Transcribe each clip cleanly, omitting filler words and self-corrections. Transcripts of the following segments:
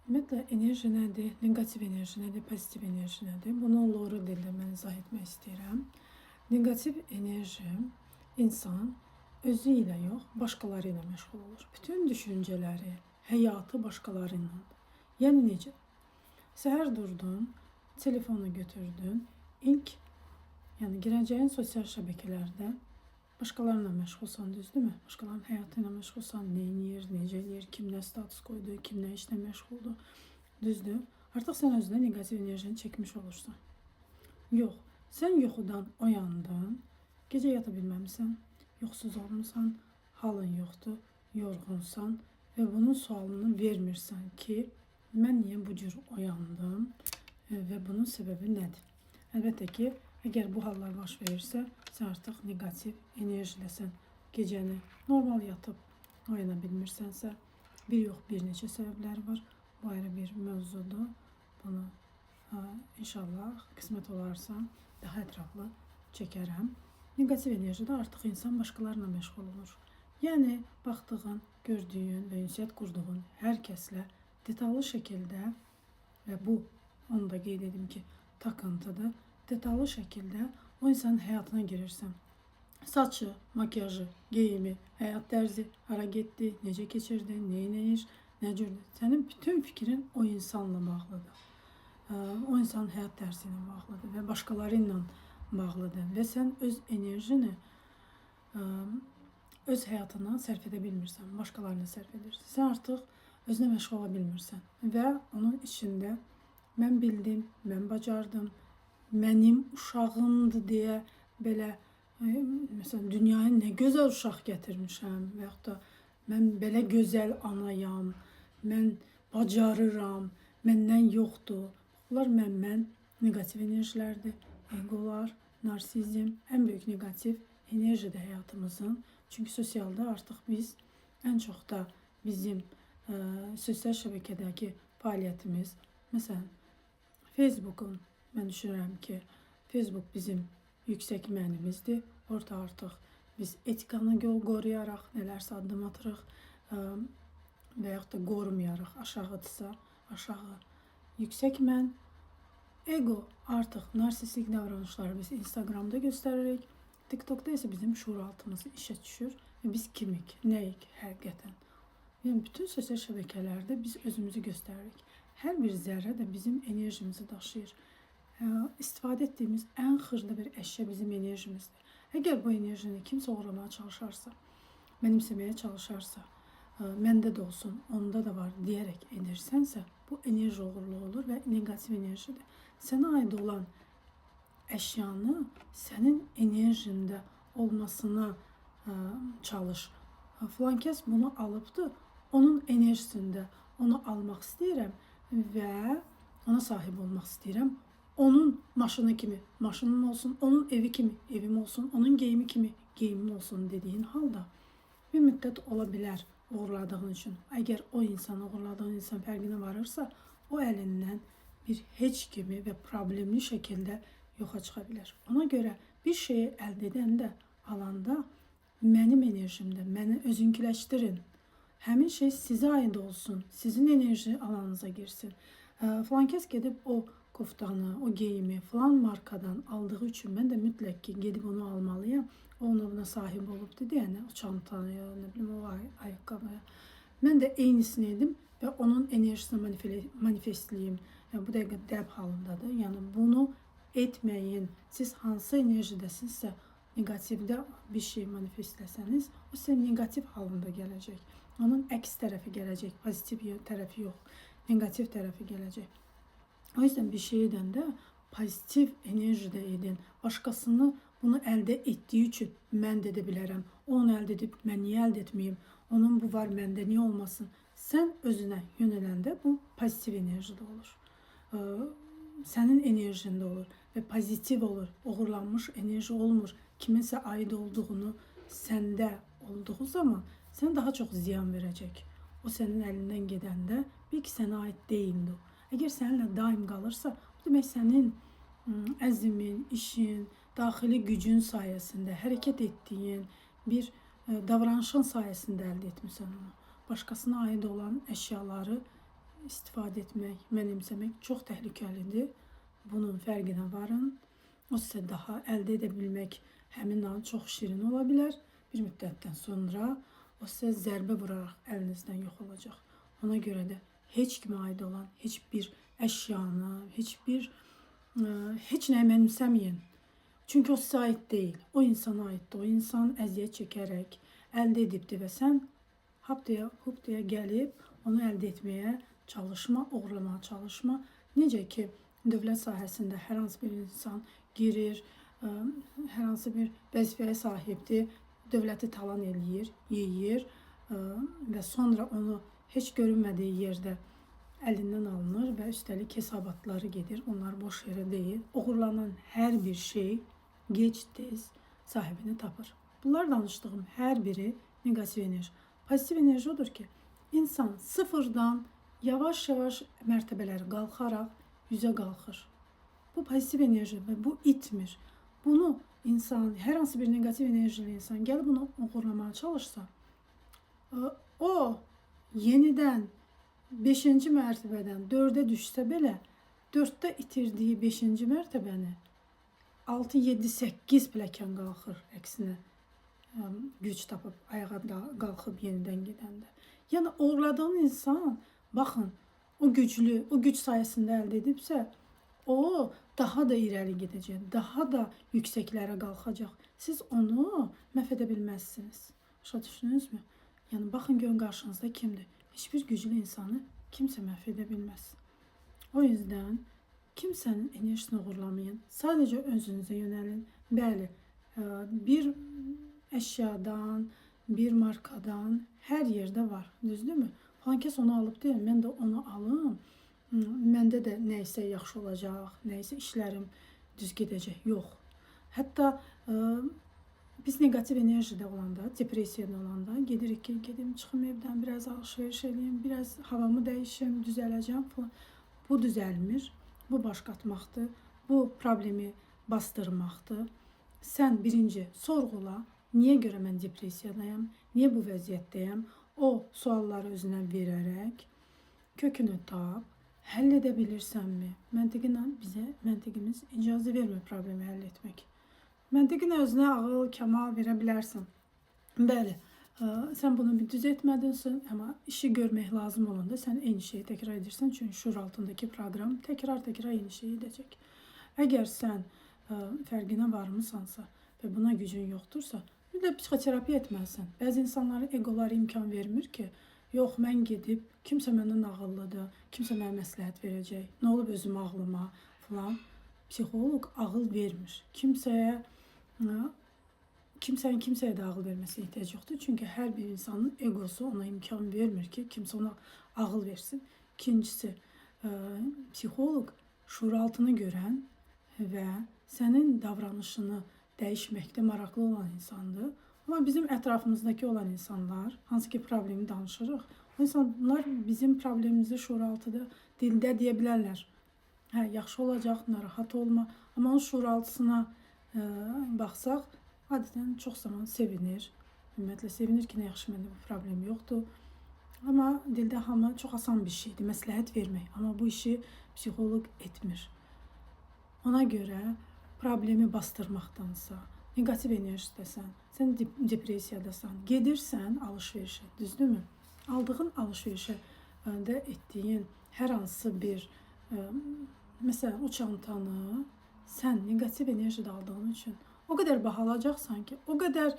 Ümumiyyətlə enerji nədir? Neqativ enerji nədir? Pozitiv enerji nədir? Bunu loru dildə mən izah etmək istəyirəm. Neqativ enerji insan özü ilə yox, başqaları ilə məşğul olur. Bütün düşüncələri, həyatı başqaları ilədir. Yəni necə? Səhər durdun, telefonu götürdün, ilk yəni girəcəyin sosial şəbəkələrdə başqalarıyla məşğulsan, düzdürmü? Başqalarının həyatı ilə məşğulsan, nə edir, necə eləyir, kim nə status qoydu, kim nə işlə məşğuldur. Düzdür? Artıq sən özünə neqativ enerjini çəkmiş olursan. Yox, sən yuxudan oyandın, gecə yata bilməmisən, yuxusuz olmusan, halın yoxdur, yorğunsan və bunun sualını vermirsən ki, mən niyə bu cür oyandım və bunun səbəbi nədir? Əlbəttə ki, əgər bu hallar baş verirsə, sən artıq neqativ enerjidəsən. Gecəni normal yatıb oyana bilmirsənsə, bir yox, bir neçə səbəbləri var. Bu ayrı bir mövzudur. Bunu inşallah qismət olarsa daha ətraflı çəkərəm. Neqativ enerjidə artıq insan başqalarına məşğul olur. Yəni baxdığın, gördüyün və ünsiyyət qurduğun hər kəslə detallı şəkildə və bu onu da qeyd edim ki, takıntıdır. Detallı şəkildə o insanın həyatına girirsən. Saçı, makiyajı, geyimi, həyat tərzi, hara getdi, necə keçirdi, nə edir, nə cürdür. Sənin bütün fikrin o insanla bağlıdır. O insanın həyat tərzi ilə bağlıdır və başqaları ilə bağlıdır və sən öz enerjini öz həyatına sərf edə bilmirsən, başqalarına sərf edirsən. Sən artıq özünə məşğul ola bilmirsən və onun içində mən bildim, mən bacardım, mənim uşağımdır deyə belə məsələn dünyaya nə gözəl uşaq gətirmişəm və yaxud da mən belə gözəl anayam, mən bacarıram, məndən yoxdur. Bunlar mən neqativ enerjilərdir. Egolar, narsizm ən böyük neqativ enerjidir həyatımızın. Çünki sosialda artıq biz ən çox da bizim sosial şəbəkədəki fəaliyyətimiz, məsələn Facebook'un, mən düşünürəm ki, Facebook bizim yüksək mənimizdir. Orada artıq biz etikanı qoruyaraq nələrsə addım atırıq və yaxud da qorumayaraq aşağıdırsa aşağı. Yüksək mən, ego artıq narsistik davranışları biz Instagramda göstəririk. TikTokda isə bizim şuuraltımız işə düşür və biz kimik, nəyik həqiqətən. Yəni bütün sosial şəbəkələrdə biz özümüzü göstəririk. Hər bir zərrə də bizim enerjimizi daşıyır. İstifadə etdiyimiz ən xırda bir əşya bizim enerjimizdir. Əgər bu enerjini kimsə oğurlamağa çalışarsa, mənimsəməyə çalışarsa, məndə də olsun, onda da var deyərək edirsənsə, bu enerji oğurluğu olur və neqativ enerjidir. Sənə aid olan əşyanı sənin enerjində olmasına çalış. Filan kəs bunu alıbdır, onun enerjisində onu almaq istəyirəm və ona sahib olmaq istəyirəm. Onun maşını kimi maşınım olsun, onun evi kimi evim olsun, onun geyimi kimi geyimim olsun dediyin halda bir müddət ola bilər oğurladığın üçün. Əgər o insan, oğurladığın insan fərqinə varırsa, o əlindən bir heç kimi və problemli şəkildə yoxa çıxa bilər. Ona görə bir şeyi əldə edəndə, alanda mənim enerjimdə, məni özünkiləşdirin. Həmin şey sizə aid olsun, sizin enerji alanınıza girsin. Filan kəs gedib o koftanı, o geyimi filan markadan aldığı üçün mən də mütləq ki, gedib onu almalıyam. O ona buna sahib olubdu deyənə, o çantaya, nə bilim, o ayaqqabıya. Mən də eynisini edim və onun enerjisini manifestləyim. Yəni, bu dəqiqə dəb halındadır. Yəni bunu etməyin. Siz hansı enerjidəsinizsə, neqativdə bir şey manifestləsəniz, o sizə neqativ halında gələcək. Onun əks tərəfi gələcək, pozitiv tərəfi yox, neqativ tərəfi gələcək. O yüzden bir şey edəndə pozitiv enerjidə edin. Başqasını bunu əldə etdiyi üçün mən də edə bilərəm. O onu əldə edib, mən niyə əldə etməyim? Onun bu var, məndə niyə olmasın? Sən özünə yönələndə bu pozitiv enerjidə olur. Sənin enerjində olur və pozitiv olur. Oğurlanmış enerji olmur. Kiminsə aid olduğunu səndə olduğu zaman sən daha çox ziyan verəcək. O sənin əlindən gedəndə bil ki, sənə aid deyildi o. Əgər səninlə daim qalırsa, bu demək sənin əzmin, işin, daxili gücün sayəsində hərəkət etdiyin bir davranışın sayəsində əldə etmisən onu. Başqasına aid olan əşyaları istifadə etmək, mənimsəmək çox təhlükəlidir. Bunun fərqinə varın. O sizə daha əldə edə bilmək həmin an çox şirin ola bilər. Bir müddətdən sonra o sizə zərbə vuraraq əlinizdən yox olacaq. Ona görə də heç kimə aid olan heç bir əşyanı, heç bir heç nəyi mənimsəməyin. Çünki o sizə aid deyil. O insana aiddir. O insan əziyyət çəkərək əldə edibdir və sən hap deyə, hup deyə gəlib onu əldə etməyə çalışma, oğurlamağa çalışma. Necə ki, dövlət sahəsində hər hansı bir insan girir, hər hansı bir vəzifəyə sahibdir, dövləti talan eləyir, yeyir və sonra onu heç görünmədiyi yerdə əlindən alınır və üstəlik hesabatları gedir. Onlar boş yerə deyil. Oğurlanan hər bir şey gec-tez sahibini tapır. Bunlar danışdığım hər biri neqativ enerji. Pozitiv enerji odur ki, insan sıfırdan yavaş-yavaş mərtəbələri qalxaraq yüzə qalxır. Bu pozitiv enerji və bu itmir. Bunu insan, hər hansı bir neqativ enerjili insan gəlib bunu oğurlamağa çalışsa, o yenidən 5-ci mərtəbədən 4-ə düşsə belə, 4-də itirdiyi 5-ci mərtəbəni 6, 7, 8 pilləkən qalxır əksinə güc tapıb ayağa qalxıb yenidən gedəndə. Yəni oğurladığın insan, baxın, o güclü, o güc sayəsində əldə edibsə, o daha da irəli gedəcək, daha da yüksəklərə qalxacaq. Siz onu məhv edə bilməzsiniz. Başa düşdünüzmü? Yəni baxın görün qarşınızda kimdir. Heç bir güclü insanı kimsə məhv edə bilməz. O yüzden kimsenin enerjisini oğurlamayın. Sadəcə özünüzə yönəlin. Bəli, bir əşyadan, bir markadan hər yerdə var. Düzdürmü? Falan kəs onu alıb deyil, mən də onu alım. Məndə də nə isə yaxşı olacaq, nə isə işlərim düz gedəcək. Yox. Hətta biz neqativ enerjidə olanda, depressiyada olanda gedirik ki, gedim çıxım evdən, biraz alışveriş eləyim, biraz havamı dəyişim, düzələcəm falan. Bu düzəlmir. Bu baş qatmaqdır. Bu problemi bastırmaqdır. Sən birinci sorğula, niyə görə mən depressiyadayam, niyə bu vəziyyətdəyəm? O sualları özünə verərək kökünü tap, həll edə bilirsənmi? Məntiqinlə bizə məntiqimiz icazə vermir problemi həll etmək. Məntiqinlə özünə ağıl, kəmal verə bilərsən. Bəli, sən bunu bir düz etmədinsin, amma işi görmək lazım olanda sən eyni şeyi təkrar edirsən, çünki şuur altındakı proqram təkrar-təkrar eyni şeyi edəcək. Əgər sən fərqinə varmısansa və buna gücün yoxdursa, bir də psixoterapiya etməlisən. Bəzi insanların egoları imkan vermir ki, yox mən gedib, kimsə məndən ağıllıdır, kimsə mənə məsləhət verəcək, nə olub özüm ağlıma falan. Psixoloq ağıl vermir. Kimsəyə, kimsənin kimsəyə də ağıl verməsinə ehtiyac yoxdur. Çünki hər bir insanın egosu ona imkan vermir ki, kimsə ona ağıl versin. İkincisi, psixoloq şuuraltını görən və sənin davranışını dəyişməkdə maraqlı olan insandır. Amma bizim ətrafımızdakı olan insanlar, hansı ki problemi danışırıq, o insanlar bizim problemimizi şuuraltıda dildə deyə bilərlər. Hə, yaxşı olacaq, narahat olma. Amma onun şuuraltısına baxsaq, adətən çox zaman sevinir. Ümumiyyətlə sevinir ki, nə yaxşı məndə bu problem yoxdur. Amma dildə hamı çox asan bir şeydir, məsləhət vermək. Amma bu işi psixoloq etmir. Ona görə problemi bastırmaqdansa, neqativ enerjidəsən, sən depressiyadasan, gedirsən alışverişə, düzdürmü? Aldığın alışverişə də etdiyin hər hansı bir, məsələn, o çantanı sən neqativ enerjidə aldığın üçün o qədər baha alacaqsan ki, o qədər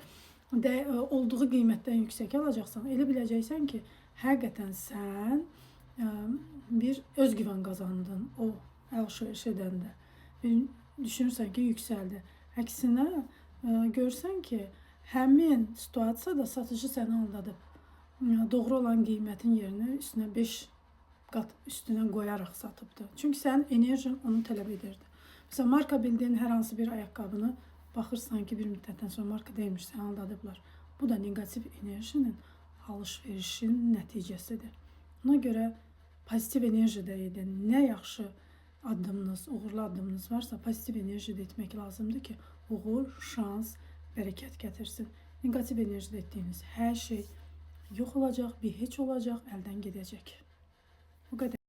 də olduğu qiymətdən yüksək alacaqsan, elə biləcəksən ki, həqiqətən sən bir özgüvən qazandın o alışveriş edəndə. Bir düşünürsən ki, yüksəldi. Əksinə görsən ki, həmin situasiyada satıcı səni aldadıb. Doğru olan qiymətin yerinə üstünə 5 qat üstünə qoyaraq satıbdı. Çünki sənin enerjin onu tələb edirdi. Məsələn, marka bildiyin hər hansı bir ayaqqabını baxırsan ki, bir müddətdən sonra marka deyilmiş, səni aldadıblar. Bu da neqativ enerjinin alışverişin nəticəsidir. Ona görə pozitiv enerjidə edin. Nə yaxşı addımınız, uğurlu addımınız varsa pozitiv enerjidə etmək lazımdır ki, uğur, şans, bərəkət gətirsin. Neqativ enerjidə etdiyiniz hər şey yox olacaq, bir heç olacaq, əldən gedəcək. Bu qədər.